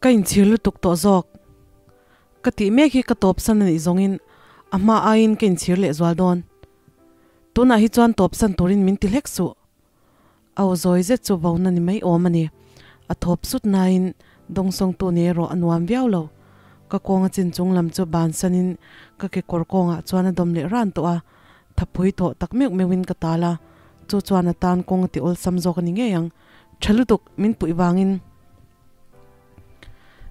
Ka inchhir lutuk tawh zawk. Ka tih mek hi ka tawp san a nih zawngin a hma aiin ka inchhir leh zual dawn. Tunah hi chuan tawp san turin min ti hlek suh. Au zawi zet chu vo na ni mai awm a ni. A thawp sut nain dawngsawngtu ni erawh a nuam viau lo. Ka kawnga chin chung lam chu bansanin ka kekawr kawngah chuan a dawm leh ran tawh a. Thapui tawh tak meuh meuhin ka tal a, chu chuan a tan kawng a ti awlsam zawk a ni ngei ang. Tha lutuk, min puih vangin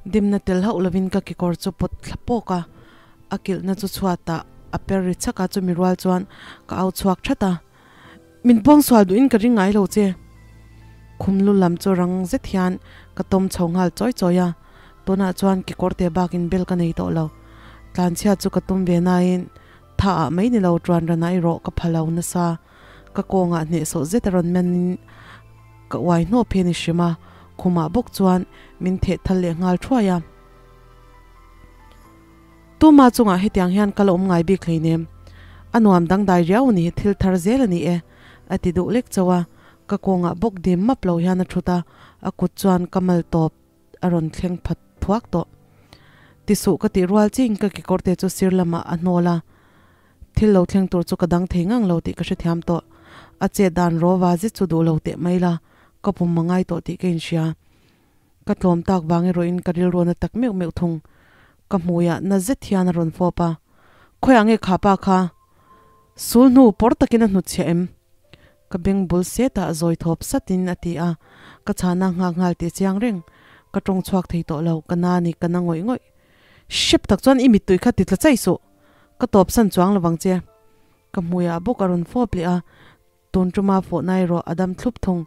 dimna tel hauh lovin ka kekawr chu pawt thla pawk a, a kilhna chu chhuatah a per ri chhak a, chumi rual chuan ka au chhuak that a, Min pawngsual duhin ka ring ngai lo che. Khum lu lam chu rang zet hian ka tawm chho nghal chawi chawi a, tunah chuan kekawr te bakin bel ka nei tawh lo. Tlanchhiat chu ka tum ve nain Tha ah mai ni lo tuan ran ah erawh ka pha lo nasa. Ka kawngah hnehsawh zet a rawn men in ka uai hnawp hian i hrim a, khumah bawk chuan min theh thal leh nghal thuai a. Tuma chungah hetiang hian ka la awm ngai bik hleinem. A nuam dangdai riau a ni, thil thar zel a ni e, a ti duh lek chauh a. Ka kawngah bawk dim map lo hian a thut a, a kut chuan ka mal tawp. a rawn thleng phat thuak tawh. Tisuh ka tih rual ching ka kekawr te chu sir lamah a hnawl a, thil lo thleng tur chu ka dang thei ngang lo tih ka hrethiam tawh. A chet dan rawva zet chu duh lo teh mai la, ka pum a ngai tawh tih ka inhria. Ka tlawm tak vang erawhin ka rilru na tak meuh meuh thung. Ka hmuiah na zet hian a rawn fawp a, Khawiah nge kha pa kha? Sul hnu pawr takin a hnutchhiah em? Ka beng bul setah zawi thawp satin a ti a, ka chhana nghak nghal tih chiang reng. Ka tawng chhuak thei tawh lo, ka na ni, ka na ngawih ngawih. Hrep tak chuan i mittui kha ti tla chai suh, ka tawp san chuang lovang che. Ka hmuiah bawk a rawn fawp leh a, tun tuma fawhna erawh a dam thlup thung.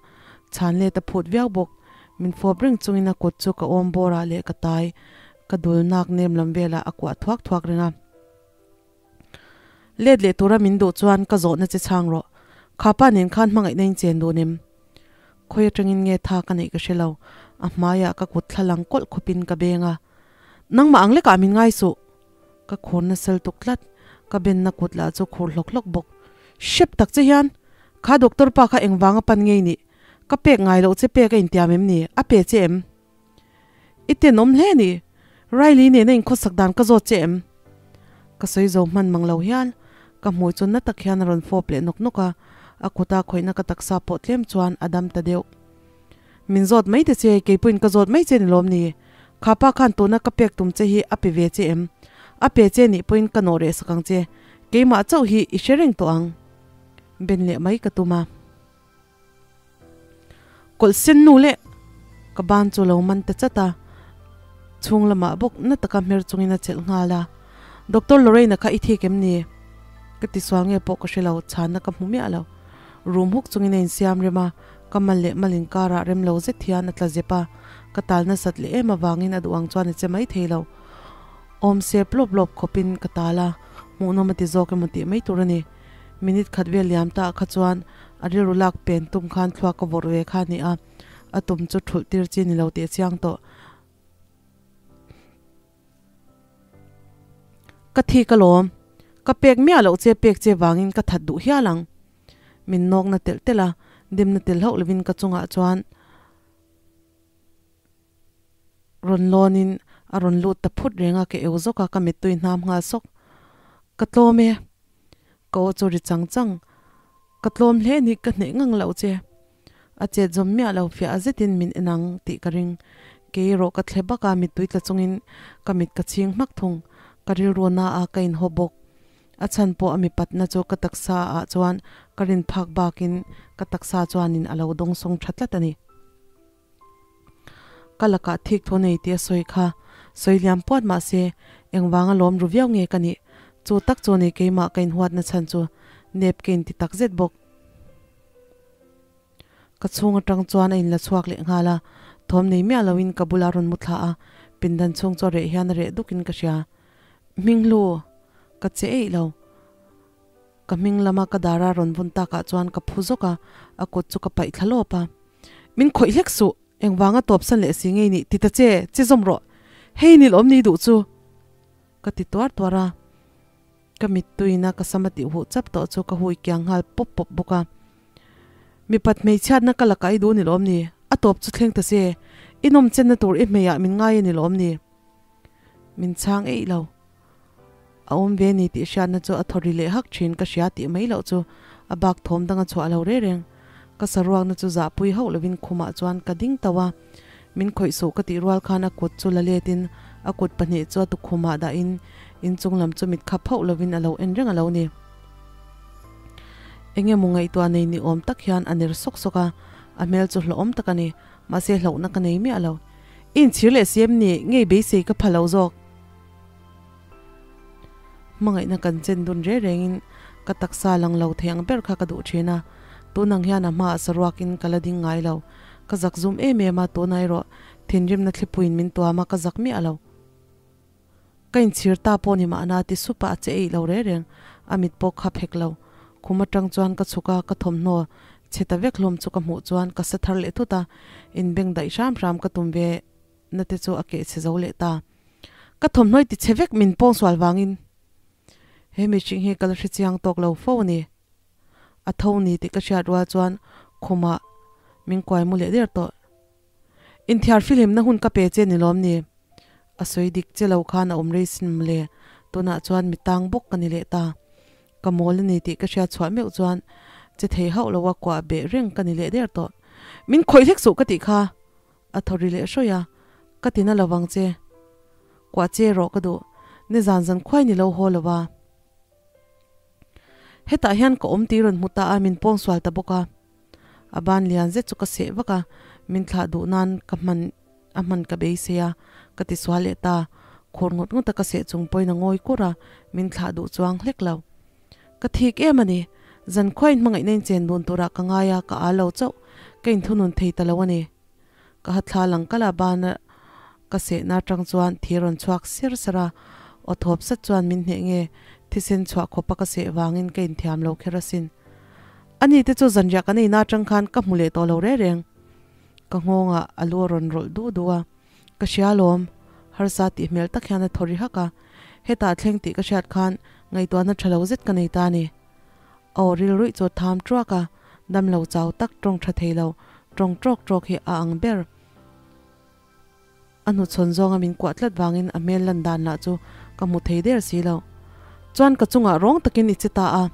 Chhan let a phut viau bawk. Min fawp reng chungin a kut chu ka awm bawrah leh ka tai, ka dul nak nem lam velah a kuah thuak thuak reng a. Let leh tura min duh chuan ka zawhna che chhang rawh. Kha pa nen khan hmangaihna in chen dun em? Khawi atangin nge tha ka neih ka hre lo. A hmaiah ka kut thla lang kawlh khawpin ka beng a. Nangmah ang lekah min ngai suh. Ka khur nasal tuk tlat. Ka benna kut lah chu khur hlawk hlawk bawk. Hrep tak che hian! Kha doctor pa kha engvanga pan ngei nih? Ka pek ngai loh che pek a intiam em ni? A pe che em? I tenawm hle a ni. Riley nena inkhawsak dan ka zawt che em? Ka sawi zo hman mang lo hial. Ka hmui chu na tak hian a rawn fawp leh nawk nawk a, a kuta khawihna ka taksa pawh tlem chuan a dam ta deuh. Min zawt mai ta che, keipawhin ka zawt mai che ni lawm ni? Kha pa khan tuna ka pek tum che hi a pe ve che em? A pe che nih pawhin ka nawh reh sak ang che. Keimah chauh hi i hre reng tawh ang. Ben leh mai ka tum a. Kawlh sen nu leh ka ban chu lo man ta chat a, chhung lamah bawk na taka hmer chungin a chelh nghal a, Doctor Lorraine-a kha i thik em ni? Ka ti sual nge pawh ka hre lo, chhanna ka hmu miah lo. Room huk chungin a insiam rem a, ka mal leh mal inkarah rem lo zet hian a tla zep a, ka tal nasat leh em avangin a duh ang chuan a che mai thei lo. Awm sep lawp lawp khawpin ka tal a, hmuhnawm a ti zawk emaw tih mai tur a ni. Minute khat vel liam ta kha chuan a rilru lak pen tum khan thluak ka vawrh ve kha a ni a, a tum chu thulh tir chi ni lo tih a chiang tawh. Ka thik alawm, ka pek miah loh che pek che vangin ka that duh hial ang. Min nawkna telh telh a, dimna tel hauh lovin ka chungah chuan Rawn lawnin a rawn lut ta phut reng a, ka eu zawk a, ka mittui hnam nghal sawk. Ka tlawm e. Ka aw chu ri chang chang. Ka tlawm hle ni, ka hneh ngang loh che. A chet zawm miah lo fiah zetin min en ang tih ka ring. Kei erawh ka thle bak a, mittui tla chungin ka mit ka chhing hmak thung. Ka rilru na a, ka inhaw bawk. A chhan pawh a mipatna chu ka taksa ah chuan ka rin phak bakin ka taksa chuanin a lo dawngsawng tha tlat a ni. Ka lakah thik thu nei tih a sawi kha sawi liam puat mah se engvanga lawm ru viau nge ka nih? Chu tak chu ni keimah ka inhuatna chhan chu nep ka inti tak zet bawk. Ka chhung atang chuan a inla chhuak leh nghal a, thawm nei miah loin ka bula rawn mu thla a, pindan chhung chu a reh hian a reh dukin ka hria. Hminghlu! Ka che eih lo. Ka hming lama ka dara rawn vun takah chuan ka phu zawk a, a kut chu ka paih thla lawp a. Min khawih hlek suh, engvanga tawpsan leh si ngei nih ti ta che, che zawm rawh. Hei nil awm ni duh chu. Ka ti tuar tuar a, ka mittuina ka sam a tih huh chap tawh chu ka hui kiang nghal pawp pawp bawk a. Mipat hmeichhiatna ka la kai duh nil awm ni, a tawp chu thleng ta che. I nawm chenna tur i hmeiah min ngai a ni lawm ni? Min chhang eih lo. A awm ve ni tih hriatna chu a thaw ri leh hak thin ka hria tih mai loh chu a bak thawm dang a chhuah lo re reng. Ka saruakna chu zahpui hauh lovin khumah chuan ka ding tauh a. Min khawih suh ka tih rual khan a kut chu la letin a kut pahnih chu a tukhumah dahin inchung lam chu mit khap hauh lovin a lo en reng a lo ni. Eng emaw ngaihtuah nei ni awm tak hian a ner sawk sawk a, a hmel chu hlauhawm tak a ni. Mahse hlauhna ka nei miah lo. I inchhir leh si em ni? Ngei beisei ka pha lo zawk. Hmangaihna kan chen dun re rengin ka taksa lang lo thei ang ber kha ka duh thin a, tunang hian a hmaah saruakin ka la ding ngai lo. Ka zak zum em em a, tunah erawh thinrimna thlipuiin min tuam a, ka zak miah lo. Ka inchhir ta pawh ni mahna ti sup a, a che eih lo re reng. A mit pawh kha phek lo. Khum atang chuan ka chhuk a, ka thawmhnaw chhe ta vek hlawm chu ka hmuh chuan ka sa thar leh thut a, inbengdaih hram hram ka tum ve na te chu a keh chhe zo leh ta. Ka thawmhnawi ti chhe vek min pawng sual vangin he mihring hi ka la hre chiang tawk lo fo a ni. A tho ni tih ka hriat rual chuan khumah min kuai mu leh der tawh. Inthiar fihlimna hun ka pe che ni lawm ni? A sawi dik che lo khan a awm rei sin mawle. Tunah chuan mi tang bawk ka ni leh ta. Ka mawl a ni tih ka hriat chhuah meuh chuan che thei hauh lo a kuah beh reng ka ni leh der tawh. Min khawih hlek suh ka tih kha. A thaw ri leh hrawih a, Ka ti na lovang che. Kuah che rawh ka duh. Nizan zan khuai ni lo haw lo va. Hetah hian ka awm tih rawn hmu ta a, min pawng sual ta bawk a. A ban lian zet chu ka seh vak a, min thlah duh nan ka hman a hman ka beisei a, ka ti sual leh ta. Khur ngawt ngawt a ka seh chung pawhin a ngawi kur a, min thlah duh chuang hlek lo. Ka thik em a ni. Zan khuain hmangaihna in chen dun turah ka ngai a, ka al lo chauh. Ka inthunun thei ta lo a ni. Ka hathla lang kal a, bana ka sehna atang chuan thi rawn chhuak ser ser a. Aw thawp sat chuan min hneh nge, thisen chhuah khawpa ka seh vangin ka inthiam lo kher asin. Ani te chu zanriah kan eina atang khan ka hmu leh tawh lo reng reng. Ka nghawngah a lu a rawn rawlh du du a. Ka hria alawm, harsa tih hmel tak hian a thaw ri hak a. Hetah thleng tih ka hriat khan ngaihtuahna tha lo zet ka nei ta a ni. A aw rilruih chu a tham truak a, dam lo chau tak tawng tha thei lo, tawng trawk trawk hi a ang ber. A hnuchhawn zawnga min kuah tlat vangin a hmel lan dan lah chu ka hmu thei der si lo. Chuan ka chungah rawng takin i che ta a.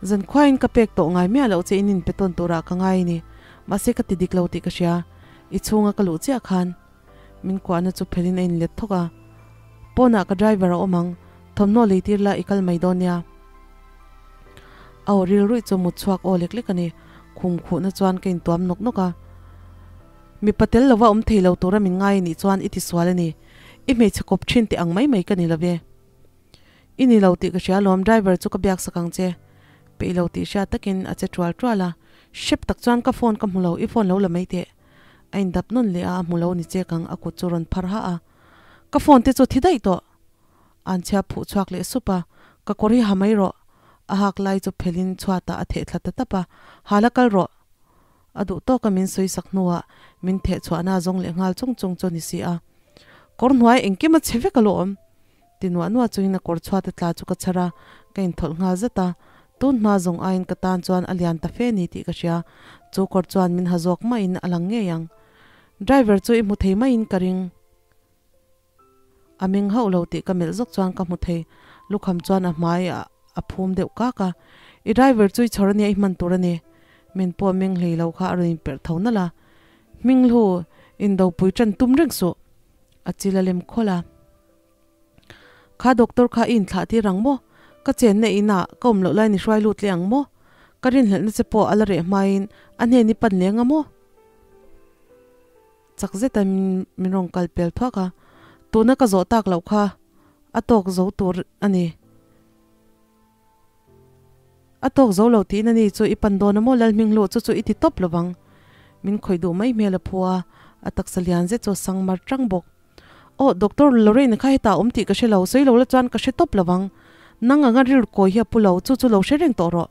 Zankhuaiin ka pek tawh ngai miah loh che in inpe tawn turah ka ngai a ni. Mahse ka ti dik lo tih ka hria. I chhunga ka luh chiah khan min kuahna chu phelin a inlet thawk a. Pawnah ka driver a awm ang, thawmhnaw lei tir la i kal mai dawn nia. A aw rilruih chu mut chhuak aw lek lek a ni. Khum khuhna chuan ka intuam nawk nawk a. Mipa tel lova awm thei lo tura min ngai a nih chuan i tisual a ni. I hmeichhe kawp thin teh ang mai mai ka ni lo ve. I ni lo tih ka hria alawm, driver chu ka biak sak ang che. Peih lo tih hriat takin a che tual tual a. Hrep tak chuan ka phone ka hmu lo, i phone lo la mai teh. A indap nawn leh a, a hmu lo ni chek ang, a kut chu rawn phar hah a. Ka phone te chu thi daih tawh. An chhia phuh chhuak leh sup a, Ka kawr hi ha mai rawh. A hak lai chu phelin chhuatah a theh thla ta tap a, Ha la kal rawh. A duh tawka min sawi sak hnuah min theh chhuahna a zawng leh nghal chung chung chu a ni si a. Kawr hnuai engkim a chhe vek alawm. Ti nuah nuah chungin a kawr chhuat a tla chu ka chhar a, ka inthawlh nghal zat a. Tun hma zawng aiin ka tan chuan a lian ta fe ni tih ka hria. Chu kawr chuan min ha zawk mahin a lang ngei ang. Driver chu i hmu thei maiin ka ring. A meng hauh lo tih ka melh zawk chuan ka hmu thei. Lukham chuan a hmai a phum deuh kak a. I driver chu i chhawr ania i hman tur a ni. Min pawh meng hlei lo kha a rawn inperh tho nalh a. Hminghlu indopui tan tum reng suh. A chil a lem khawlh a. Kha doctor kha i inthlah tir ang maw? Ka chenna inah ka awm loh lain i hruai lut leh ang maw? Ka rinhlelhna che pawh a la reh hmain a hnen i pan leng a maw? Chak zeta min rawn kal pel thuak a, tuna ka zawh tak loh kha a tawk zo tur a ni. A tawk zo lo tiin a ni chu i pan dawn a maw Lalhminghlu chu chu i ti tawp lovang. Min khawih duh mai hmel a phu a, a taksa lian zet chu a sang mar tang bawk. Aw Doctor Lorraine kha hetah a awm tih ka hre lo, sawi lo la chuan ka hre tawp lovang. Nang anga rilru kawi hi a pu lo, chu chu lo hre reng tawh rawh.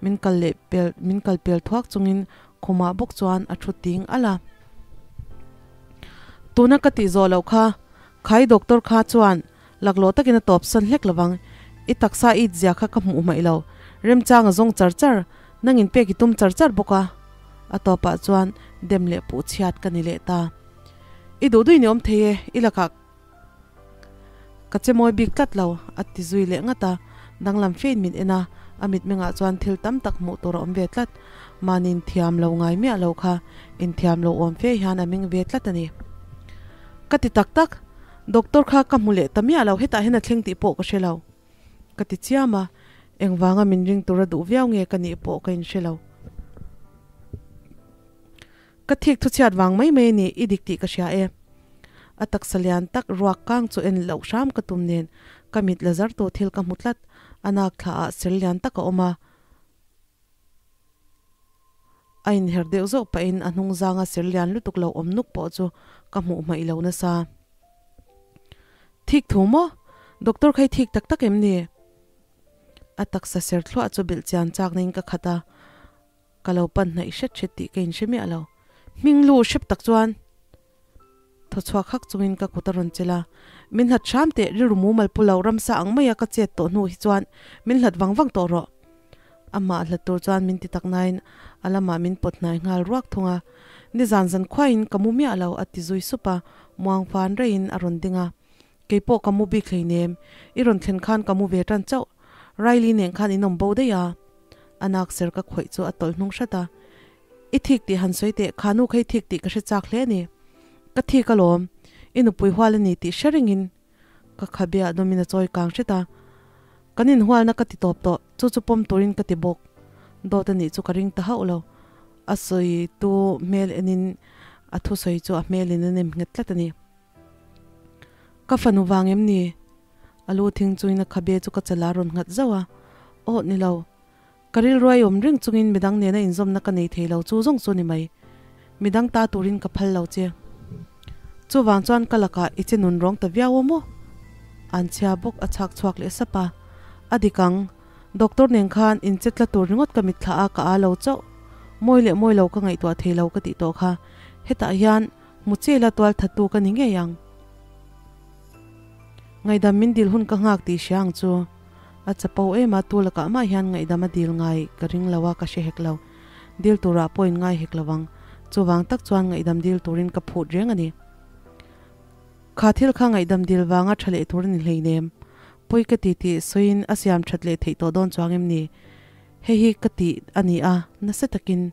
Min kal leh pel min kal pel thuak chungin khumah bawk chuan a thu ting alh a. Tuna ka tih zawh loh kha, khai doctor kha chuan laklawh takin a tawp san hlek lovang. I taksa it zia kha ka hmuh hmaih lo. Remchang a zawng char char, nangin pek i tum char char bawk a. A tawpah chuan dem leh puh chhiat ka ni leh ta. I duh duih ni awm thei e, i lakah ka che mawi bik tlat lo, a ti zui leh ngat a. Danglam fein min en a, a mitmengah chuan thil tam tak hmuh tur a awm ve tlat. Mahni inthiam lo ngai miah lo kha inthiam lo awm fe hian a meng ve tlat a ni. Ka ti tak tak, doctor kha ka hmu leh ta miah lo, hetah hian a thleng tih pawh ka hre lo. Ka ti chiam a, engvanga min ring tura duh viau nge ka nih pawh ka inhre lo. Ka thik thu chhiat vang mai mai a ni, i dik tih ka hria e. A taksa lian tak ruak kang chu en loh hram ka tum nen, ka mit la zar tu thil ka hmu tlat, a nak thla ah ser lian tak a awm a. A inher deuh zauh pahin a hnung zanga ser lian lutuk lo awm nuk pawh chu ka hmuh hmaih lo nasa. Thik thu maw? Doctor kha i thik tak tak em ni? A taksa ser thluah chu bilh chian chak niin ka khat a, ka lo pan hnaih hret hret tih ka inhre miah lo. Hming lu hrep tak chuan thaw chhuak hak chungin ka kut a rawn chelh a, Min hlat hram teh, rilru mumal pu lo ramsa ang maia ka chet tawh hnu hi chuan min hlat vang vang tawh rawh. Amah hlat tur chuan min ti tak nain a lamah min pawt hnai nghal ruak thung a, Nizan zan khuaiin ka mu miah lo a ti zui sup a, muang fan reiin a rawn ding a. Kei pawh ka mu bik hleinem, i rawn thlen khan ka mu ve tan chauh. Riley nen khan in awm bo daih a. A nak ser ka khawih chu a tawlh hnung hrat a. I thik tih han sawi teh, kha nu kha i thik tih ka hre chak hle a ni. Ka thik alawm, i nupui hual a ni tih hre ringin ka khabe ah dawmin a chawi kang hret a. Kan inhualna ka ti tawp tawh, chu chu pawm turin ka ti bawk. Dawt a nih chu ka ring ta hauh lo. A sawi tu hmel enin a thusawi chu a hmelin a nem nghet tlat a ni. Ka fanu vang em ni? A lu thing chungin a khabe chu ka chala rawn nghat zauh a. Aw, ni lo. Ka rilruai awm reng chungin midang nena inzawmna ka nei thei lo chu zawng chu ni mai. Midang ta turin ka phal lo che. Chuvang chuan ka lakah i che nun rawng ta viau aw maw? An chhia bawk a chhak chhuak leh sap a. A dik ang. Doctor nen khan in che tla tur ringawt ka mitthla a ka aa lo chauh. Mawi leh mawi lo ka ngaihtuah thei lo ka tih tawh kha. Hetah hian Hmu che la tual thattu ka ni ngei ang. Ngaihdam min dil hun ka nghak tih hria ang chu. A chapo em a, tu lakah mah hian ngaihdam a dil ngai ka ring lo a, ka hre hek lo. Dil turah pawh in ngai hek lo ang. Chuvang tak chuan ngaihdam dil turin ka phut reng a ni. Kha thil kha ngaihdam dil vanga tha leh tur a ni hleinem. Pawi ka ti tih sawiin a siam that leh theih tawh dawn chuang em ni? Hei hi ka tih a ni a, nasa takin.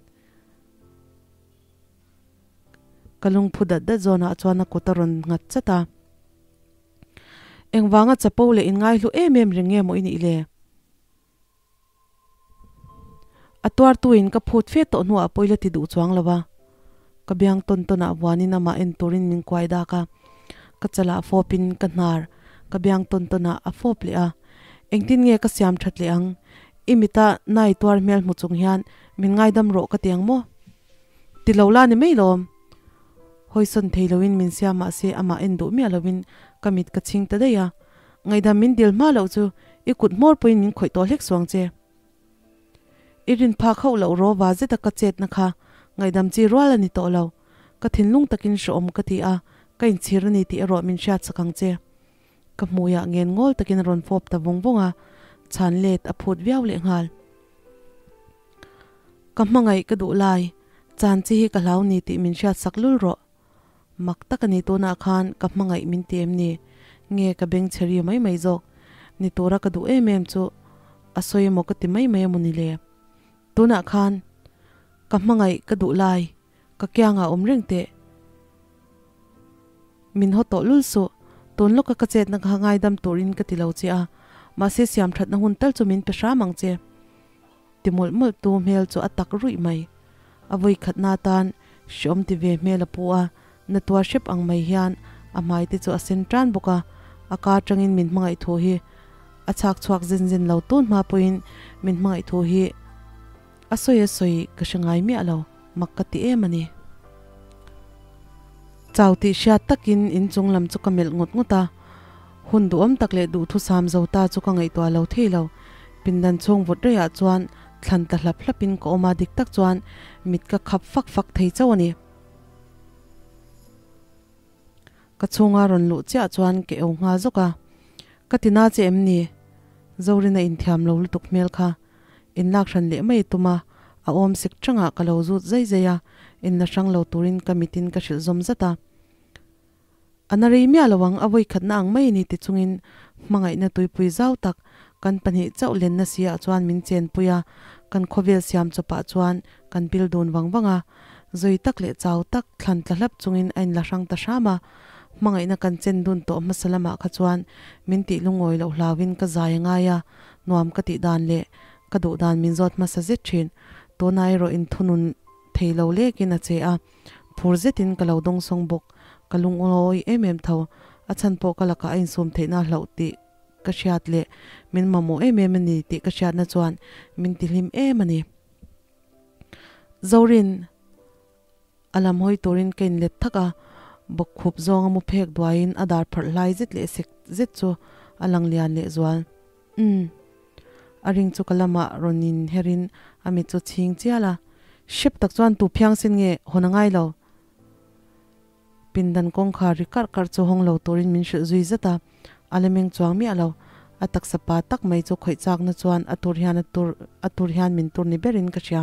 Ka lungphu dat dat zawnah chuan a kut a rawn nghat chat a. Engvanga chapo leh inngaihlu em em reng nge maw i nih le? A tuartuin ka phut fe tawh hnuah pawh i la ti duh chuang lo a. Ka biang tawn tawnah vuanin amah en turin min kuai dak a. Ka chalah fawpin ka hnar ka biang tawn tawnah a fawp leh a. Engtin nge ka siam that leh ang? I mita nai tuar hmel hmu chung hian min ngaidam rawh ka ti ang maw? Ti lo la ni mai lawm. Hawisawn thei loin min siam mahse amah en duh miah loin ka mit ka chhing ta daih a. Ngaihdam min dil hma loh chu i kut hmawr pawhin min khawih tawh hlek suang che. I rin phak hauh loh rawva zeta ka chetna kha ngaihdam chi rual a ni tawh lo. Ka thinlung takin hreawm ka ti a, ka inchhir a ni tih erawh min hriatsak ang che. Ka hmuiah ngen ngawl takin a rawn fawp ta vawng vawng a, chhan let a phut viau leh nghal. Ka hmangaih ka duh lai, chan chi hi ka hlau ni tih min hriat sak lul rawh. Mak tak a ni tunah khan ka hmangaih min ti em ni? Nge ka beng chhe ri mai mai zawk? Ni tura ka duh em em chu a sawi emaw ka ti mai mai emaw ni le? Tunah khan ka hmangaih ka duh lai, ka kiangah awm reng teh. Min haw tawh lul suh, tun lawka ka chetna kha ngaidam turin ka ti lo che a, mahse siam thatna hun tal chu min pe hram ang che. Ti mawlh mawlh tu hmel chu a tak ruih mai. A vawi khatna atan hreawm ti ve hmel a pu a, na tuar hrep ang mai hian a hmai te chu a sen tan bawk a, a ka atangin min hmangaih thu hi a chhak chhuak zen zen lo tun hma pawhin min hmangaih thu hi a sawi a sawi ka hre ngai miah lo, mak ka ti em a ni. Chau tih hriat takin inchung lam chu ka melh ngawt ngawt a, hun duhawm tak leh duhthusam zo ta chu ka ngaihtuah lo thei lo. Pindan chhung vawt reiah chuan thlan ta hlap hlapin ka awm a, dik tak chuan mit ka khap fak fak thei chauh a ni. Ka chhunga rawn luh chiah chuan ka eu nghal zawk a, Ka ti na che em ni? Zorina inthiam lo lutuk hmel kha inlak hran leh mai tum a, a A awm sek changah ka lo zut zai zai a, in la hrang lo turin ka mitin ka hrilh zawm zat a. A na rei miah lo ang, a vawi khatna ang mai a ni ti chungin hmangaihna tuipui zau tak kan pahnih chauh lenna si ah chuan min chenpui a, kan khawvel siam chawpah chuan kan pil dun vang vang a. Zui tak leh chau tak thlan tla hlap chungin a inla hrang ta hram a, hmangaihna kan chen dun tawh hmasa lamah kha chuan min tih lungawi loh hlauin ka zai a ngai a, nuam ka tih dan leh ka duh dan min zawt hmasa zet thin. Tuna erawh inthunun thei lo lekin a che a, phur zetin ka lo dawngsawng bawk. Ka lungawi em em tho, a chhan pawh ka lakah a insum theihna hlauh tih ka hriat leh min mamawh em em a ni tih ka hriatna chuan min tihlim em a ni. Zorin a lam hawi turin ka inlet thak a, bawkkhup zawnga mu phek duaiin a dar pharh hlai zet leh sek zet chu a lang lian leh zual. Umm. A ring chu ka lamah rawn inherin a mit chu chhing chial a, hrep tak chuan tu phiangsen nge hawn a ngai lo. Pindan kawngkhar ri karh karh chu hawng lo turin min hrilh zui zat a, a la meng chuang miah lo. A taksa pa tak mai chu khawih chakna chuan a tur hian a tur a tur hian min tur ni berin ka hria.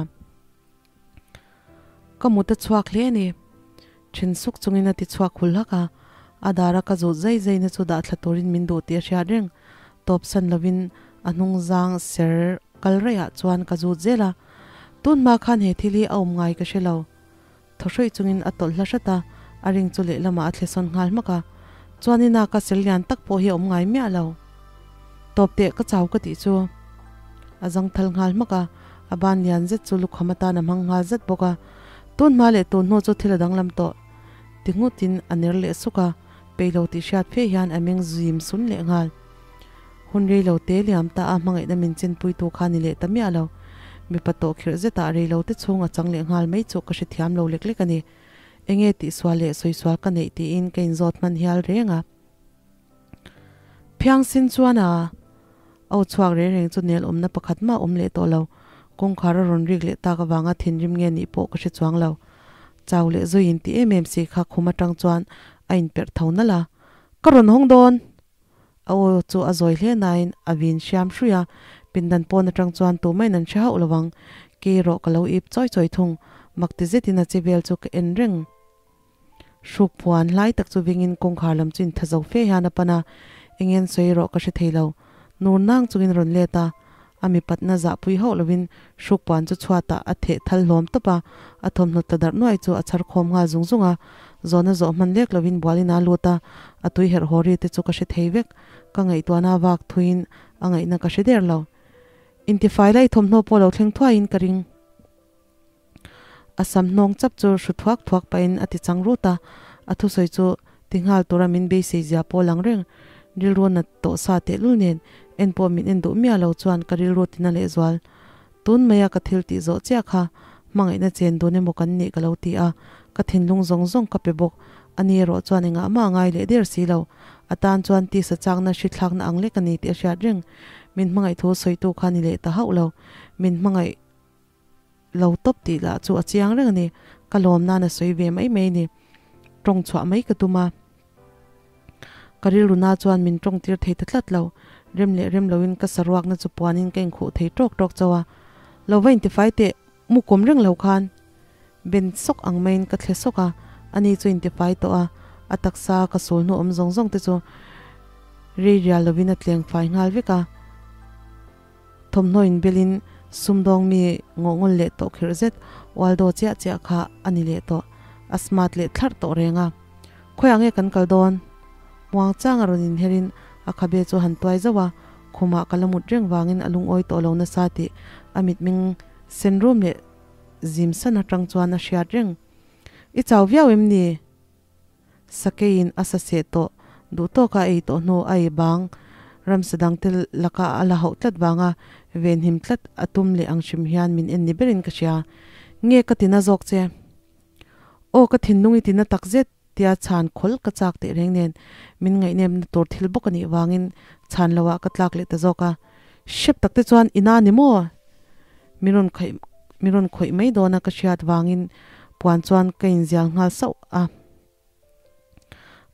Ka mut a chhuak hle a ni. Then suk chungin a ti chhuak hul hlak a, a dara ka zut zai zaina chu dah thla turin min duh tih a hriat reng. Tawp san lovin a hnung zang ser kal raihah chuan ka zut zel a, tun hma khan he thil hi a awm ngai ka hre lo. Thaw hruih chungin a tawlh hla hrat a, a ring chu lehlamah a thle sawn nghal hmak a. Chuanin a ka sel lian tak pawh hi a awm ngai miah lo. Tawp teh ka chau ka tih chu. A zang thal nghal hmak a, a ban lian zet chu lukham atan a hmang nghal zet bawk a. Tun hma leh tun hnu chu thil a danglam tawh ti nghutin a ner leh suk a, peih lo tih hriat fe hian a meng zim sun leh nghal. Hun rei lo te liam ta a hmangaihna min chenpuitu kha ni leh ta miah lo. Mipa tawh khirh zetah rei lo te chhung a chang leh nghal mai chu ka hrethiam lo lek lek a ni. Enge tihsual leh sawisual ka neih tiin ka inzawt hman hial reng a. Phiangsin chuan a au chhuak reng reng chu nel awmna pakhat mah awm leh tawh lo. Kawngkhar a rawn rik leh tak avanga thinrim nge nih pawh ka hre chuang lo. Chau leh zui inti em em si kha khum atang chuan a inperh tho nalh a. Ka rawn hawng dawn! A aw chu a zawi hle nain a vin hriam hruih a, pindan pawn atang chuan tumah in an hre hauh lo ang. Kei erawh ka lo ip chawi chawi thung. Mak ti zetin a che vel chu ka en reng. Hruk phuan hlai tak chu vengin kawngkhar lam chu intha zo fe hian a pan a, eng en sawi erawh ka hre thei lo. Nur nang chungin a rawn let a, a mipatna zahpui hauh lovin hruk puan chu chhuatah a theh thal hlawm tawp a, a thawmhnaw tla darh nuai chu a chhar khawm nghal zung zung a, zawhna zawh hman lek lovin bualin a lut a, a tui herh haw ri te chu ka hre thei vek, ka ngaihtuahna vak thuiin a ngaihna ka hre der lo. Intifai lai thawmhnaw pawh lo thleng thuaiin ka ring. A sam hnawng chap chu hru thuak thuak pahin a ti chang rut a, a thusawi chu ti nghal tura min beisei zia pawh lang reng. Rilru nat tawh sa tehlul nen en pawh min en duh miah lo chuan ka rilru tina lehzual. Tun maia ka thil tih zawh chiah kha hmangaihna chen dun emaw kan nih ka lo ti a, ka thinlung zawng zawng ka pe bawk. Ani erawh chuan engah mah a ngai leh der si lo. A tan chuan tisa chakna hrithlakna ang lek a ni tih a hriat reng. Min hmangaih thu sawitu kha ni leh ta hauh lo. Min hmangaih. Lo tawp tih lah chu a chiang reng a ni. Ka lawm nan a sawi ve mai mai a ni. Tawng chhuah mai ka tum a. Ka rilru na chuan min tawng tir thei ta tlat lo. Rem leh rem loin ka saruakna chu puanin ka inkhuh thei tawk tawk chauh a. Lo va intifai teh, mu kawm reng lo khan ben sawk ang maiin ka thle sawk a. Ani chu intifai tawh a, a taksa ka sul hnu awm zawng zawng te chu rei rial lovin a tleng fai nghal vek a. Thawmhnaw inbelin sumdawng mi ngawhngawl leh tawh khirh zet Waldo chiah chiah kha a ni leh tawh. A smart leh thlarh tawh reng a. Khawiah nge kan kal dawn? Muang chang a rawn inherin a khabe chu a han tuai zauh a, khumah ka la mut reng vangin a lungawi tawh lo nasa tih a mitming sen rum leh zim san atang chuan a hriat reng. I chau viau em ni? Sakeiin a sa seh tawh, duh tawka ei tawh hnu a ei bang, ramsa dangte laka a la hauh tlat vanga venhim tlat a tum leh ang hrim hian min en ni berin ka hria. Nge ka tina zawk che? Aw ka thinlung i tina tak zet tia chhan khawl ka chak teh reng nen min ngaihnepna tur thil bawk a nih vangin chhan loah ka tlak leh ta zawk a. Hrep tak te chuan ina ni maw? Mi rawn khawih mi rawn khawih mai dawn a ka hriat vangin puan chuan ka inzial nghal sauh a.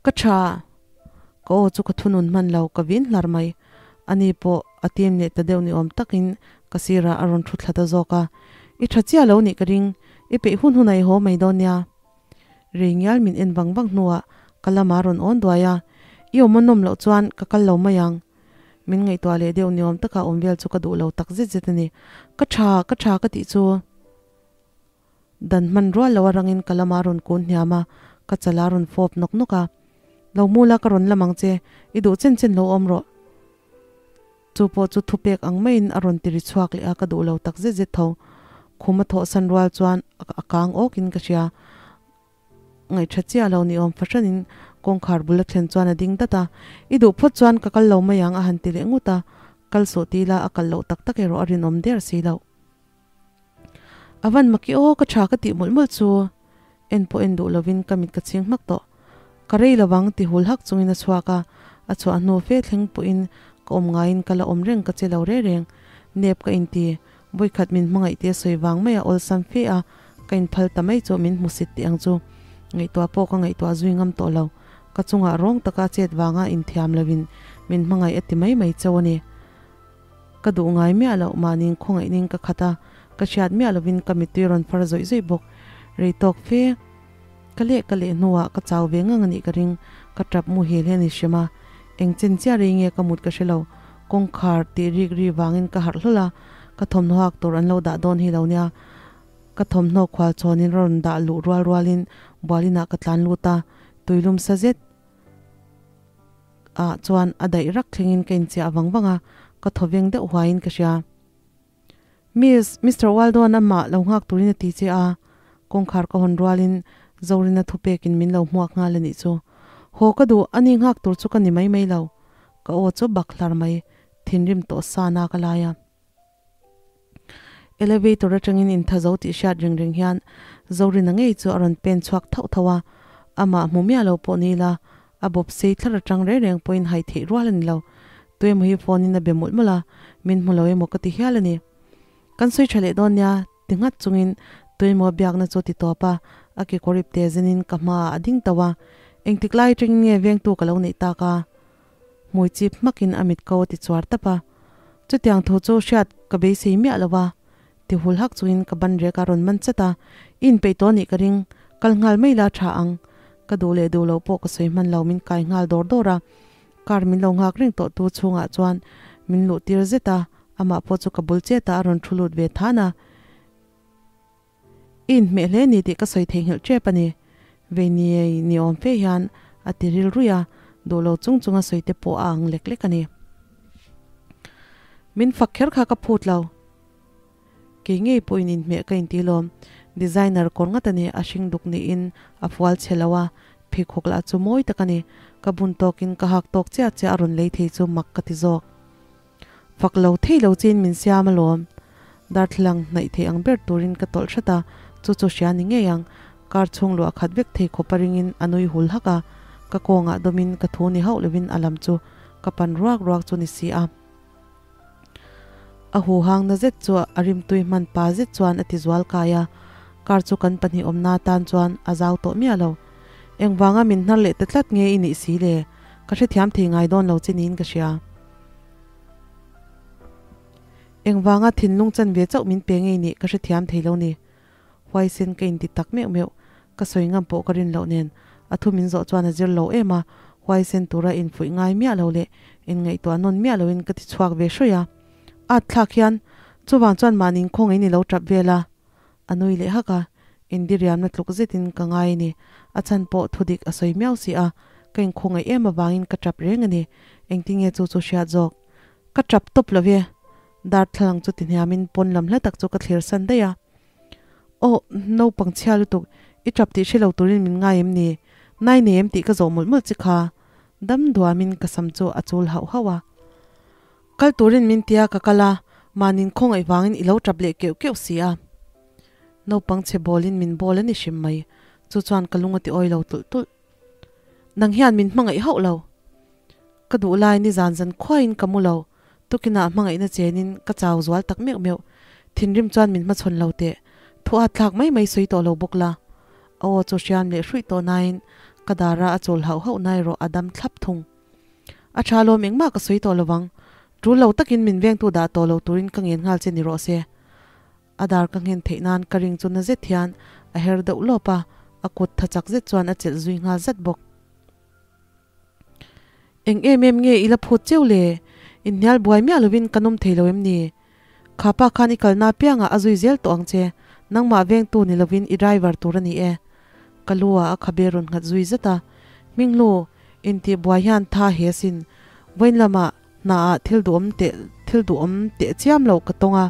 Ka tha, ka aw chu ka thunun hman lo, ka vin hlar mai. Ani pawh a tim leh ta deuh ni awm takin ka sirah a rawn thu thla ta zawk a. I tha chiah lo nih ka ring, i peih hun hun a i haw mai dawn nia. Rei ngial min en vang vang hnuah ka lamah a rawn awn duai a, I awm a nawm loh chuan ka kal lo mai ang. Min ngaihtuah leh deuh ni awm taka awm vel chu ka duh lo tak zet zet a ni. Ka tha, ka tha ka tih chu dan hman rual lo a rangin ka lamah a rawn kun hniam a, ka chal a rawn fawp nawk nawk a. Lo mu la ka rawn lam ang che, i duh chen chen lo awm rawh. Chu pawh chu thupek ang maiin a rawn ti ri chhuak leh a, ka duh lo tak zet zet tho. Khum a thawhsan rual chuan a kang awkin ka hria. Ngaihṭha chiah lo ni awm fahranin kawngkhar bul a thlen chuan a ding dat a, I duh phawt chuan ka kal lo mai ang a han ti leh ngut a, kal suh ti ila a kal loh tak tak erawh a rinawm der si loh. A van maki aw ka ṭha ka tih mawlh mawlh chu en pawh en duh lovin ka mit ka chhing hmak tawh. Ka rei lovang ti hul hak chungin a chhuak a, a chhuah hnu fe thleng pawhin ka awm ngaiin ka la awm reng ka che lo re reng. Nep ka inti, Vawikhat min hmangaih te sawi vang mai a awlsam fe a, ka inphal ta mai chu min hmusit teh ang chu. Ngaihtuah pawh ka ngaihtuah zui ngam tawh lo. Ka chungah rawng taka chet vanga inthiam lovin min hmangaih a ti mai mai chauh a ni. Ka duh ngai miah loh mahniin khawngaihning ka khat a, ka hriat miah lovin ka mittui rawn far zawih zawih bawk. Rei tawk fe ka leh ka leh hnuah ka chau ve ngang a nih ka ring, ka tap muhil hi a ni hrim a. Eng chen chiah rei nge ka mut ka hre lo. Kawngkhar tih rik ri vangin ka harh hlawlh a, ka thawmhnaw hak tur an lo dah dawn hi lo nia. Ka thawmhnaw khual chhawnin rawn dah luh rual rualin bualinah ka tlan lut a, tuilum sa zet ah chuan a daih rak thlengin ka inchiah vang vang a, ka thaw veng deuh huaiin ka hria. Miss, Mister Waldo-a'n amah lo nghak turin a ti che a, kawngkhar ka hawn rualin Zorina thupekin min lo hmuak nghal a nih chu. Haw ka duh, ani nghak tur chu ka ni mai mai lo. Ka aw chu bak hlar mai, thinrim tawh sa na ka lai a. Elevator atangin intha zo tih hriat reng reng hian Zorina ngei chu a rawn pen chhuak thauh thauh a, amah hmu miah lo pawh ni ila, A bawp sei thlar atang reng reng pawhin hai theih rual a ni lo. Tuemaw hi phone in a be mawlh mawlh a, min hmu lo emaw ka ti hial a ni. Kan sawi tha leh dawn nia, ti nghat chungin tuemaw biakna chu ti tawp a, a kekawr ip te zenin ka hmaah a ding tauh a. Engtik lai atangin nge vengtu ka lo neih tak a? Hmui chip hmakin a mit ko a ti chuar tap a. Chutiang thu chu hriat ka beisei miah lo a, ti hul hak chungin ka ban rek a rawn man chat a, i inpeih tawh anih ka ring, kal nghal mai la tha ang. Ka duh leh duh loh pawh ka sawi hman lo min kai nghal dawr dawr a, car min lo nghak reng tawh tu chhungah chuan min luh tir zet a, amah pawh chu ka bul chet a a rawn thu lut ve than a. I inhmeh hle ni tih ka sawi theihnghilh tep a ni. Vei ni ni awm fe hian a ti ril ruih a, duh lo chung chunga sawi te pawh a ang lek lek a ni. Min fak kher kha ka phut lo. Kei ngei pawhin inhmeh ka inti lawm. Designer kawr ngat a ni, a hring duk niin a fual chhe lo a, pheikhawk lah chu mawi tak a ni. Ka bun tawkin ka hak tawk chiah chiah a rawn lei thei chu mak ka ti zawk. Fak lo thei lo chiin min siam alawm. Darthlalang hnaih thei ang ber turin ka tawlh hrat a, chu chu hria ni ngei ang. Car chhung luah khat vek thei khawp a ringin a nui hul hak a, ka kawngah dawmin ka thu ni hauh lovin a lam chu ka pan ruak ruak chu ni si a. A huhang na zet chu a rimtui hman pa zet chuan a ti zual kai a, car chu kan pahnih awmna atan chuan a zau tawh miah lo. Engvanga min hnar leh ta tlat nge i nih si le? Ka hrethiam thei ngai dawn lo che niin ka hria. Engvanga thinlung chan ve chauh min pe ngei nih ka hrethiam thei lo ni. Huaisen ka inti tak meuh meuh, ka sawi ngam pawh ka rin loh nen a thu min zawh chuan a zir lo em a, huaisen tura infuih ngai miah lo leh inngaihtuah nawn miah loin ka ti chhuak ve hruai a. At thlak hian chuvang chuan mahni inkhawng in i lo tap vel a, a nui leh hak a, indiriamna tluk zetin ka ngai a ni. A chhan pawh thudik a sawi miau si a, ka inkhawngaih em avangin ka tap reng a ni. Engtinge chu chu hriat zawk? Ka tap tawp lo e. Darthlalang chu ti hniamin pawn lam hla tak chu ka thlir san daih a. Aw, naupang chhia lutuk, i tap tih hre lo turin min ngai em ni? Nai nei em tih ka zawh mawlh mawlh chi kha. Dam duamin ka sam chu a chul hauh hauh a. Kal turin min tia ka kal a, mahni'n khawngaih vangin i lo tap leh keuh keuh si a. Naupang chhe bawlin min bawl a ni hrim mai, chu chuan ka lung a ti awi lo tulh tulh. Nang hian min hmangaih hauh lo. Ka duh lai ni zan zan khuaiin ka mu lo, tukinah hmangaihna chenin ka chau zual tak meuh meuh. Thinrim chuan min hmachhawn lo teh, thu at thlak mai mai sawi tawh lo bawk la. A aw chu hriam leh hruih tawh nain ka dara a chawl hauh hauh na erawh a dam thlap thung. A tha lawm engmah ka sawi tawh lovang, tul lo takin min vengtu dah tawh lo turin ka ngen nghal che ni rawh se. A dar ka nghen theih nan ka ring chu na zet hian a her deuh lawp a, a kut tha chak zet chuan a chelh zui nghal zat bawk. Eng em em nge i la phut cheu le? Inhnial buai miah lovin ka nawm thei lo em ni? Kha pa khan i kalna apiangah a zui zel tawh ang che, nangmah vengtu ni lovin i driver tur a ni e. Ka lu ah a khabe rawn nghat zui zat a, Hminghlu, intih buai hian tha he sin, vawiin lamah hna ah thil duhawm teh thil duhawm teh chiam loh ka tawng a,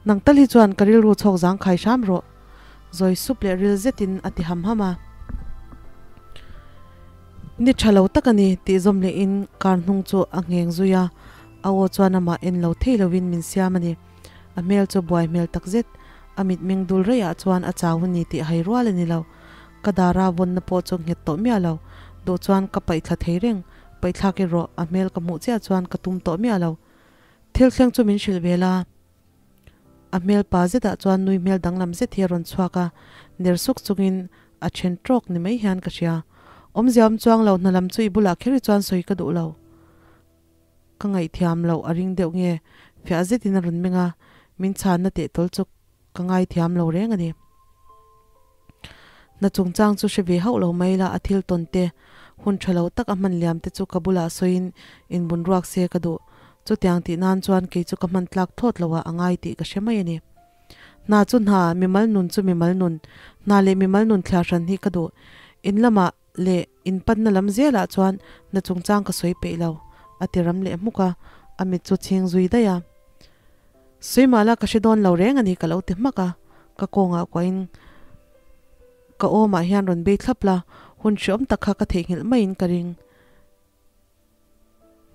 nang tal hi chuan ka rilru chhawk zang khai hram rawh, zawi sup leh ril zetin a ti ham ham a. Ni tha lo tak a ni tih zawm lehin car hnung chu a ngheng zui a, a aw chuan amah en lo thei lovin min siam a ni. A hmel chu buai hmel tak zet, a mitmeng dul reiah chuan a chau a ni tih hai rual a ni lo. Ka dara vawnna pawh chu nghet tawh miah lo, duh chuan ka paihthla thei reng, paihthlak erawh a hmel ka hmuh chiah chuan ka tum tawh miah lo. Thil thleng chu min hrilh ve la. A hmel pa zetah chuan nui hmel danglam zet hi a rawn chhuak a, ner suk chungin a then tawk ni mai hian ka hria. Awmzia awm chuang lo hna lam chu i bulah kher hi chuan sawi ka duh lo. Ka ngaihthiam loh a ring deuh nge fiah zetin a rawn meng a, min chhanna teh tawl chu ka ngaithiam lo reng a ni. Hna chungchang chu hre ve hauh lo mai la, a thil tawn te, hun tha lo tak a hman liam te chu ka bulah sawiin inbun ruak se ka duh. Chutiang tih nan chuan kei chu ka hman tlak thawt lo ah a ngai tih ka hre mai a ni. Hna chu hna, mimal nun chu mimal nun, hna leh mimal nun thliar hran hi ka duh. In lamah leh in panna lam zelah chuan hna chungchang ka sawi peih lo, a ti ram leh hmuk a, a mit chu chhing zui daih a. Suimala ka hre dawn lo reng a ni ka lo ti hmak a, ka kawngah kuahin ka awmah hian rawn bei thlap la, hun hreawm tak kha ka theihnghilh maiin ka ring.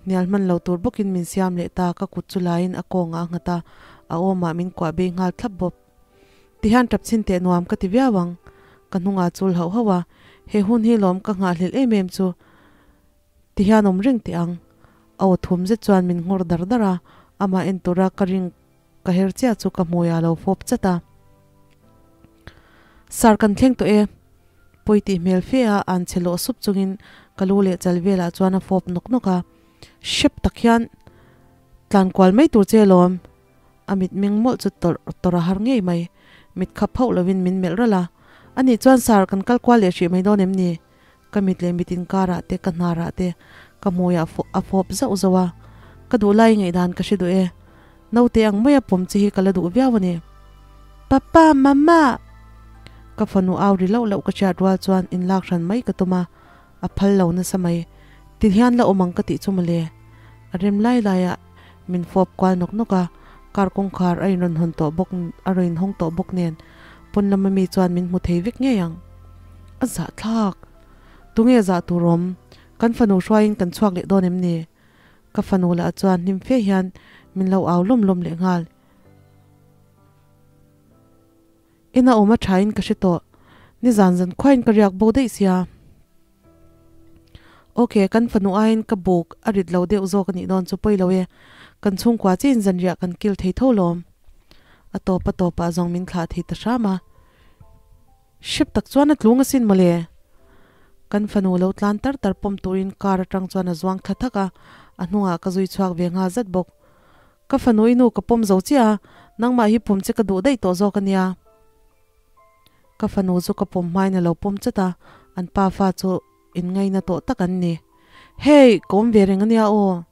Hnial hman lo tur bawkin min siam leh ta, ka kut chu laiin a kawngah a nghat a, a awmah min kuah bei nghal thlap bawk. Tihian tap chhin teh nuam ka ti viau ang, ka hnungah chul hauh hauh a, he hun hi lawm ka nghahhlelh em em chu. Ti hian awm reng teh ang. A aw thum zet chuan min nghawr dar dar a, amah en tura ka ring ka her chiah chu ka hmui a lo fawp chat a. Sar kan thleng tawh e. Pawi tih hmel fe a an che lawh sup chungin ka lu leh chal velah chuan a fawp nawk nawk a. Hrep tak hian tlan kual mai tur che alawm. A mitmeng mawlh chu tawrh tawrh a har ngei mai. Mit khap hauh lovin min melh ralh a. Anih chuan sar kan kal kual leh hrih mai dawn em ni? Ka mit leh mit inkarah te, ka hnarah te, ka hmuiah a fawp zauh zauh a. Ka duh lai ngaihdan ka hre duh e. Naute ang maia pawm chi hi ka la duh viau a ni. Papa, Mama! Ka fanu au ri loh loh ka hriat rual chuan inlak hran mai ka tum a, a phal lo nasa mai. Ti hian la awm ang ka tih chu mawle. A rem lai laiah min fawp kual nawk nawk a, car kawngkhar a inrawn hawn tawh bawk a rawn inhawng tawh bawk nen pawn lama mi chuan min hmu thei vek ngei ang. A zahthlak! Tunge zah tur awm? Kan fanu hruaiin kan chhuak leh dawn em ni? Ka fanu lah chuan hnim fe hian min lo au lawm lawm leh nghal. Ina awm a thain ka hre tawh. Nizan zan khuain ka riak bo daih sia. Ok, kan fanu aiin ka buk a rit lo deuh zawk a nih dawn chu pawi lo e. Kan chhungkua chiin zanriah kan kil thei tho lawm. A tawp a tawpah zawng min thlah thei ta hram a. Hrep tak chuan a tlung asin mawle. Kan fanu lo tlan tar tar pawm turin car atang chuan a zuang thla thak a, a hnungah ka zui chhuak ve nghal zat bawk. Ka fanu i nu ka pawm zo chiah a, nangmah hi pawm che ka duh daih tawh zawk a nia. Ka fanu chu ka pawm hmain a lo pawm chat a, an pa fa chu inngaina tawh tak an ni. Hey, ka awm ve reng a nia aw.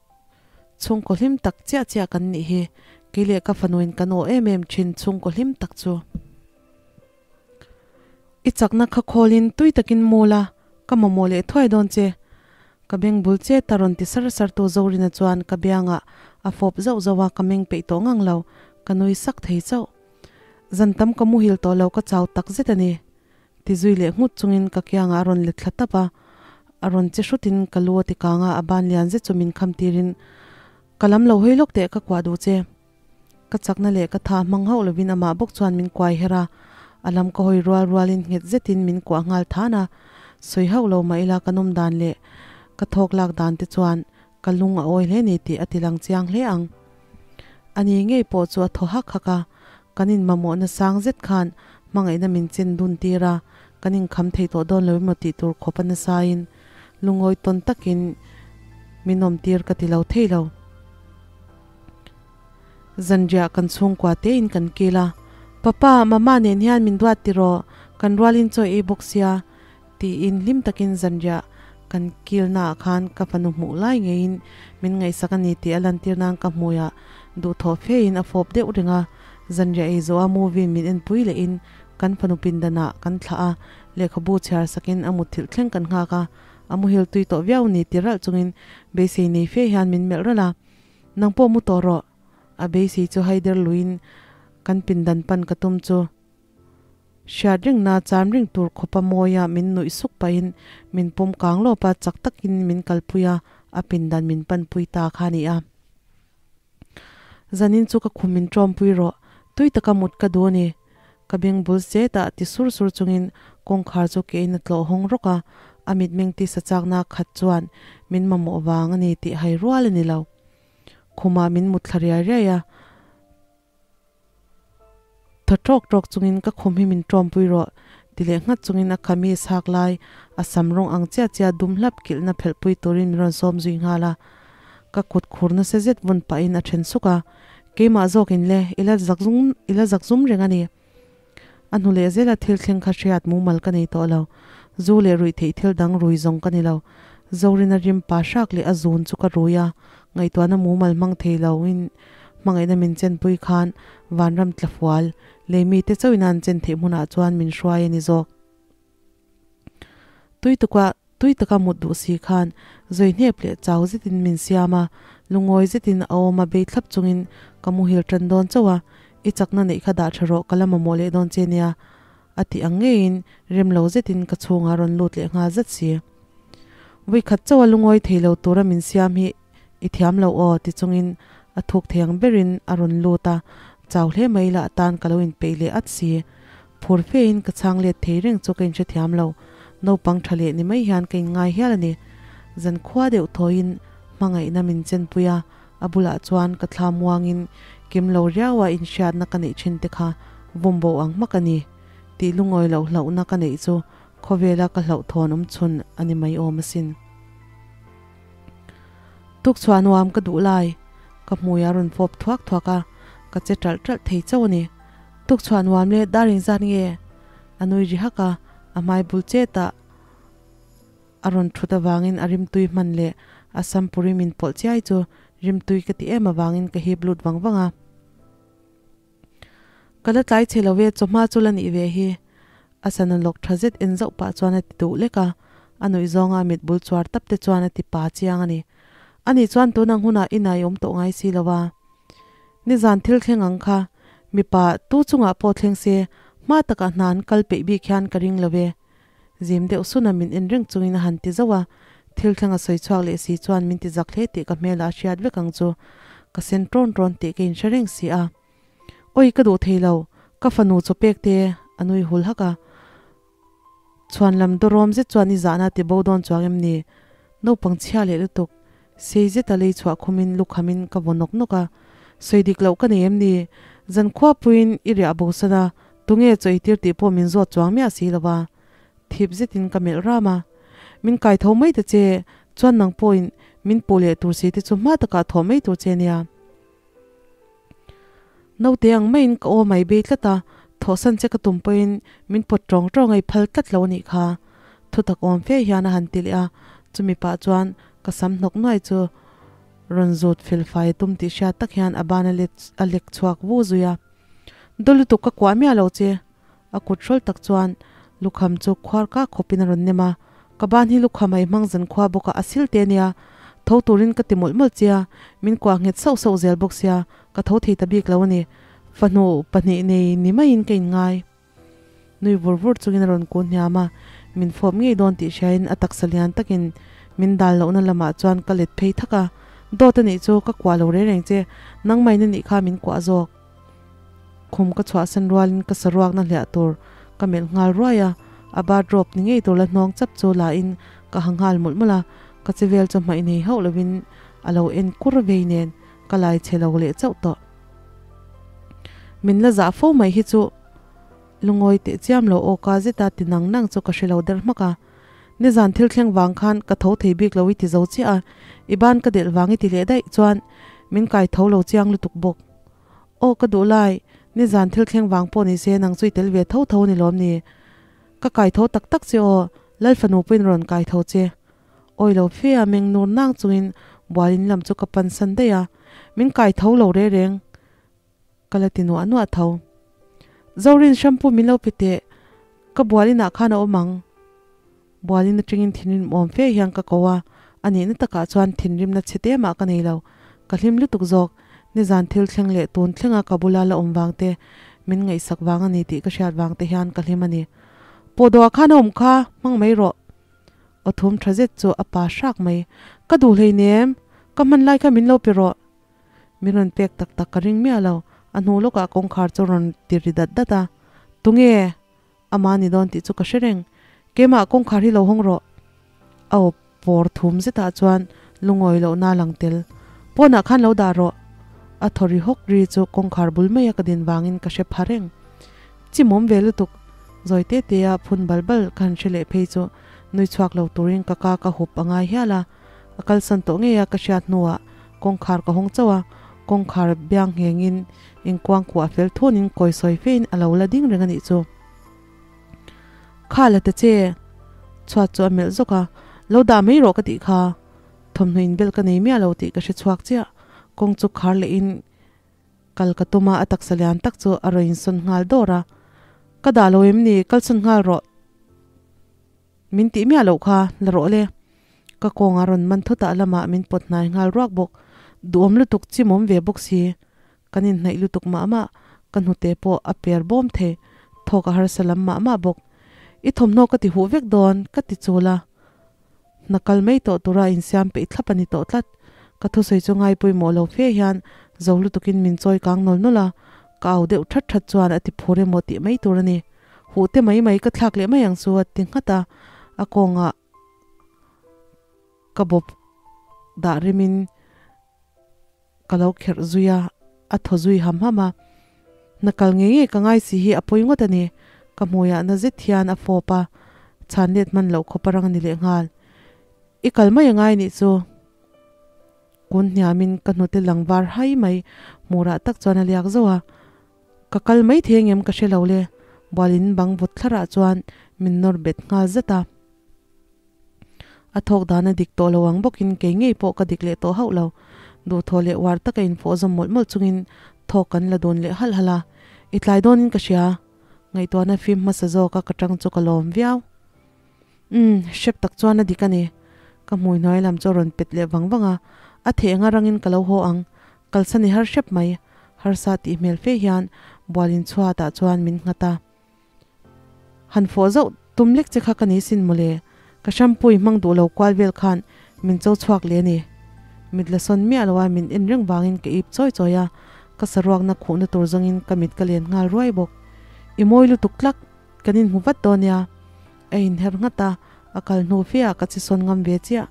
Chhungkaw hlim tak chiah chiah kan nih hi, kei leh ka fanuin kan aw em em thin chhungkaw hlim tak chu. I chakna kha khawlin tui takin mu la, ka mamawh leh thuai dawn che. Ka beng bul che ta rawn ti sar sar tu Zorina chuan ka biangah a fawp zauh zauh a, ka meng peih tawh ngang lo, ka nui sak thei chauh. Zan tam ka muhil tawh lo ka chau tak zet a ni. Ti zui leh nghut chungin ka kiangah a rawn let thla tap a, a rawn che hrutin ka lu a ti kang a, a ban lian zet chu min kham tirin ka lam lo hawi lawk teh ka kuah duh che. Ka chakna leh ka tha hmang hauh lovin amah bawk chuan min kuai her a, a lam ka hawi rual rualin nghet zetin min kuah nghal than a, sawi hauh lo mah ila ka nawm dan leh ka thawk lak dan te chuan ka lung a awi hle ni tih a ti lang chiang hle ang. Ani ngei pawh chu a thaw hak hak a, kan inmamawhna sang zet khan hmangaihna min chen dun tir a, kan inkham thei tawh dawn lo emaw tih tur khawp a nasain lungawi tawn takin min awm tir ka ti lo thei lo. Zanriah kan chhungkua tein kan kil a, Papa, Mama nen hian min duat tiraw, kan rualin chaw ei bawk sia, tiin hlim takin zanriah kan kilnaah khan ka fanu hmuh lai ngeiin min ngaihsak a ni tih a lantir nan ka hmuiah duhthawh fein a fawp deuh reng a. Zanriah ei zawha movie min enpui lehin kan fanu pindanah kan thlah a, lehkhabu chhiar sakin a mutthilh thleng kan nghak a, a muhil tui tawh viau ni ti ralh chungin beisei nei fe hian min melh ralh a, Nang pawh mu tawh rawh, a beisei chu haider luiin kan pindan pan ka tum chu. Hriat ringna cham ring tur khawpa mawia min nuih suk pahin min pawm kang lawp a, chak takin min kalpui a, a pindan min panpui ta kha a ni a. Zanin chu ka khum min tawmpui rawh, tui taka mut ka duh a ni. Ka beng bul chetah ti sur sur chungin kawngkhar chu kein a tlawh hawng rawk a, a mitmeng tisa chakna khat chuan min mamawh vang a ni tih hai rual a ni lo. Khumah min mut thla riai riai a. Thaw tawk tawk chungin ka khum hi min tawmpui rawh ti leh nghat chungin a kamis hak lai a sam rawng ang chiah chiah dum hlap kilhna phelhpui turin min rawn sawm zui nghal a. Ka kut khur nasa zet vun pahin a then suk a, Keimah zawkin le, i la zakzum i la zakzum reng a ni. A hnu leh zela thil thleng kha hriat mumal ka nei tawh lo. Zu leh ruih theih thil dang rui zawng ka ni lo. Zorina rim pa hrak leh a zun chu ka rui a, ngaihtuahna mumal hmang thei lo in hmangaihna min chenpui khan vanram tlafual lei mite chauhin an chen theih hmunah chuan min hruai a ni zawk. Tui tuka tui taka mut duh si khan zawi hnep leh chau zetin min siam a, lungawi zetin a awm a bei thlap chungin ka muhil tan dawn chauh a, I chakna neih kha dah tha rawh ka la mamawh leh dawn che nia a tih ang ngeiin rem lo zetin ka chhungah rawn lut leh nghal zet si. Vawikhat chauh a lungawi thei lo tura min siam hi i thiam lo aw ti chungin a thuk thei ang berin a rawn lut a, chau hle mai lah tan ka lo inpeih leh at si. Phur fein ka chhang let thei reng chu ka inhrethiam lo, naupang tha leh ni mai hian ka inngai hial a ni. Zankhua deuh thawiin hmangaihna min chenpui a, a bulah chuan ka thla muangin kim lo riaua inhriatna ka neih thin te kha vawmbo ang hmak a ni tih lungawi loh hlauhna ka neih chu khawvela ka hlauhthawn awm chhun a ni mai awm asin. Tukchhuah nuam ka duh lai, ka hmui a rawn fawp thuak thuak a, ka che ṭalh ṭalh thei chauh a ni. Tukchhuah nuam leh dar engzat nge? A nui ri hak a, a hmai bul chetah a rawn thut avangin a rimtui hman leh a sampuri min pawlh chiai chu rimtui ka ti em avangin ka hip lut vang vang a. Ka la tlai chhe lo e, chawhma chu la nih ve hi. A sana lawk tha zet en zauh pah chuan a ti duh lek a, a nuih zawnga a mit bul chuar tap te chuan a ti pa chiang a ni. Ani chuan tun ang hunah i nai awm tawh ngai si lo a. Nizan thil thleng ang kha, mipa tu chungah pawh thleng se, hma takah hna an kal peih bik hian ka ring lo e. Zim deuh suna min en reng chungin a han ti zauh a, thil thleng a sawi chhuak leh si chuan min ti zak hle tih ka hmelah a hriat vek ang chu. Ka sen ṭawn ṭawn tih ka inhre reng si a. Awi ka duh thei lo, ka fanu chaw pek te a nui hul hak a. Chhuan lam dawrawm zet chuan i zahna ti bo dawn chuang em ni? Naupang chhia leh lutuk, sei zeta lei chhuah khumin lukhamin ka vaw nawk nawk a. Sawi dik loh ka nei em ni? Zankhua puiin i riah bo san a, tunge chaw ei tir tih pawh min zawt chuang miah si lo va. Thip zetin ka melh ram a. Min kai tho mai ta che, chuan nang pawhin min puh leh tur si te chu hma takah thawh mai tur che nia. Naute ang maiin ka aw mai bei tlat a, thawhsan che ka tum pawhin min pawt tawng tawng a i phal tlat lo a nih kha. Thutak awm fe hian a han ti leh a, chumi pah chuan ka sam hnawk nuai chu rawn zut fel fai a tum tih hriat tak hian a ban a lek chhuak vu zui a. Daw lutuk ka kuah miah lo che, a kut hrawl tak chuan lukham chu khuar kak khawpin a rawn nem a, Ka ban hi lukham a i hmang zan khua bawk a, a sil te ania, tho turin ka ti mawlh mawlh che a, min kuah nghet sauh sauh zel bawk sia, ka tho thei ta bik lo a ni, fahnu pahnih nei ni maiin ka inngai. Nui vur vur chungin a rawn kun hniam a, min fawp ngei dawn tih hriain a taksa lian takin min dal lohna lamah chuan ka let phei thak a, Dawt a nih chu, ka kuah lo reng reng che, nangmah in a nih kha min kuah zawk. Khum ka chhuahsan rualin ka saruakna hliah tur ka melh nghal ruai a, a bathrobe ni ngei tur la hnawng chap chu la in ka ha nghal mawlh mawlh a, ka chevel chu hmaih nei hauh lovin a lo en kur vei nen ka lai chhe lo leh chauh tawh. Min la zah fo mai hi chu lungawi teh chiam lo aw ka zeta ti nang nang chu ka hre lo der hmak a, nizan thil thleng vang khan ka tho thei bik lo i ti zo chiah a, i ban ka delh vang i ti leh daih chuan min kai tho lo chiang lutuk bawk. Aw ka duh lai, nizan thil thleng vang pawh ni se nang chu i tel ve tho tho a ni lawm ni? Ka kai tho tak tak che aw, Lalfanu pawhin rawn kai tho che. Awi lo fe a meng nur nang chungin bualin lam chu ka pan san daih a, min kai tho lo re reng ka la ti nuah nuah tho. Zorin shampoo min lo pe teh, ka bualinah khan a awm ang. Bualin atangin thinrim awm fe hian ka ko a, a nihna takah chuan thinrimna chhe te mah ka nei lo, ka hlim lutuk zawk. Nizan thil thleng leh tun thlenga ka bula la awm vang te, min ngaihsak vang a ni tih ka hriat vang te hian ka hlim a ni. Pawhdawhah khan a awm kha, hmang mai rawh. Aw thum tha zet chu a pa hrak mai. Ka duh hleinem, ka hman lai kha min lo pe rawh. Min rawn pek tak tak ka ring miah lo, a hnu lawkah kawngkhar chu rawn ti ri dat dat a. Tunge? Ama ni dawn tih chu ka hre reng. Keimah kawngkhar hi lo hawng rawh. A awp pawr thum zetah chuan lungawi lohna a lang tel. Pawnah khan lo dah rawh. A thaw ri hawk ri chu kawngkhar bul maia ka din vangin ka hre pha reng. Chimawm ve lutuk. Zawi te te a phun bal bal ka han hre leh phei chu nui chhuak lo turin ka ka ka hup a ngai hial a. A kalsan tawh ngei a ka hriat hnuah kawngkhar ka hawng chauh a, kawngkhar biang nghengin inkuang kuah fel thunin kawi sawi fein a lo la ding reng a nih chu. Kha la ta che! Chhuat chu a melh zawk a, Lo dah mai rawh ka tih kha. Thawmhnaw inbel ka nei miah lo tih ka hre chhuak chiah. Kawng chu khar lehin kal ka tum a, a taksa lian tak chu a rawn insawn nghal dawr a. Ka dah lo em ni? Kalsawn nghal rawh. Min tih miah loh kha, la rawh le. Ka kawnga rawn man thutah lamah min pawt hnai nghal ruak bawk. Duhawm lutuk chimawm ve bawk si. Kan inhnaih lutuk mah mah, ka hnute pawh a per bawm thei. Thawk a harsa lam mah mah bawk. I thawmhnaw ka ti huh vek dawn, ka ti chul a. Hna kal mai tawh tura insiam peih thlap a ni tawh tlat. Ka thusawi chu ngai pawimawh lo fe hian zo lutukin min chawi kang nawl nawl a, ka au deuh that that chuan a ti phur emaw tih mai tur a ni. Huh te mai mai ka thlak leh mai ang chu a ti nghat a, a kawngah ka bawp dah remin ka lo kherh zui a, a thaw zui ham ham a. Hna kal ngei ngei ka ngai si hi a pawi ngawt a ni, ka hmuiah na zet hian a fawp a, chhan let hman loh khawp a rang a ni lehnghal. I kal mai a ngai nih chu. Kun hniamin ka hnute lang var hai mai hmurah tak chuan a liak zauh a. Ka kal mai thei angem ka hre lo le, bualin bang vawt thlarah chuan min nawr bet nghal zet a. A thawk dan a dik tawh lo ang bawkin kei ngei pawh ka dik leh tawh hauh lo. Duhthawh leh uar taka infawh zawm mawlh mawlh chungin thawk kan la dun leh halh halh a. I tlai dawnin ka hria. Ngaihtuahna fim hmasa zawka ka tang chu ka lawm viau. Umm, hrep tak chuan a dik a ni. Ka hmui hnuai lam chu a rawn pet leh vang vang a. A theh anga rangin ka lo haw ang. Kalsan i har hrep mai. Harsa tih hmel fe hian bualin chhuatah chuan min nghat a. Han fawh zauh tum lek che kha ka ni sin mawle. Ka shampoo i hmang duh lo kual vel khan min cho chhuak leh a ni. Mit la sawn miah lo a min en reng vangin ka ip chawi chawi a, ka saruakna khuhna tur zawngin ka mit ka len nghal ruai bawk. I mawi lutuk tlak, kan inhmu vat dawn nia. A inher nghat a, a kal hnu fe ah ka che sawn ngam ve chiah.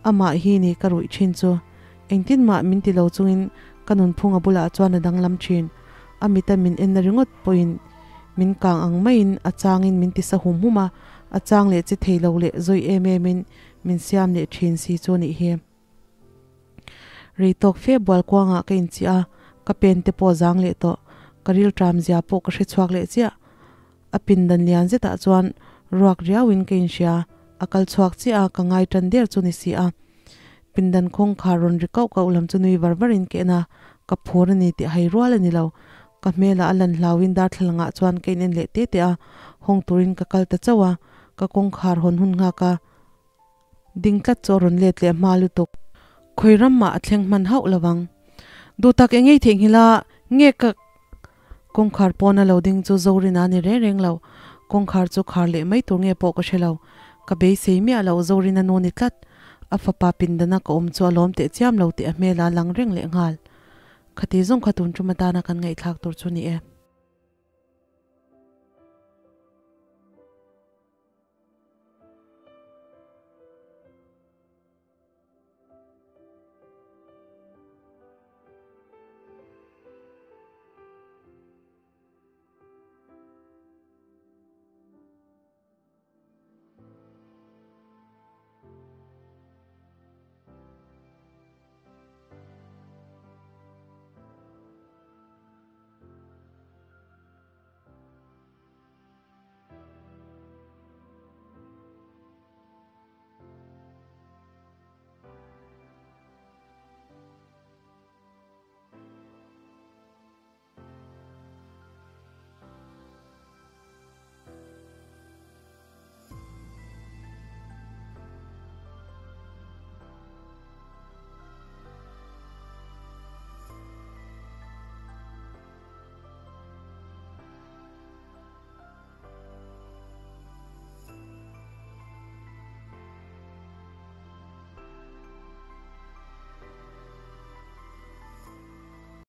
Amah hi ni ka ruih thin chu. Engtin mah min ti lo chungin ka nunphung a bulah chuan a danglam thin. A mita min enna ringawt pawhin min kang ang maiin a changin min ti sa hum hum a, a chang leh che thei lo leh zawi em emin min siam leh thin si chu nih hi. Rei tawk fe bual kuangah ka inchiah a, ka pen te pawh a zang leh tawh. Ka rilṭam zia pawh ka hre chhuak leh chiah. A pindan lian zetah chuan ruak riauin ka inhria, a kal chhuak chiah a, ka ngai tan der chu ni si a. Pindan kawngkhar rawn ri kauh kauh lam chu nui var varin ka en a, ka phur a ni tih hai rual a ni lo. Ka hmelah a lan hlauin darthlalangah chuan ka inen leh te te a, hawng turin ka kal ta chauh a, ka kawngkhar hawn hun nghak a, ding tlat chu a rawn let leh hma lutuk. Khawi ram mah a thleng hman hauh lo vang. Duh tak engei theihnghilh a, nge ka Kawngkhar pawna lo ding chu Zorina ni reng reng lo. Kawngkhar chu khar leh mai tur nge pawh ka hre lo. Ka beisei miah lo Zorina nu ni tlat. A fapa pindana ka awm chu a lawm teh chiam lo tih a hmel a lang reng leh nghal. Khati zawng kha tun tum atana kan ngaihthlak tur chu ni e.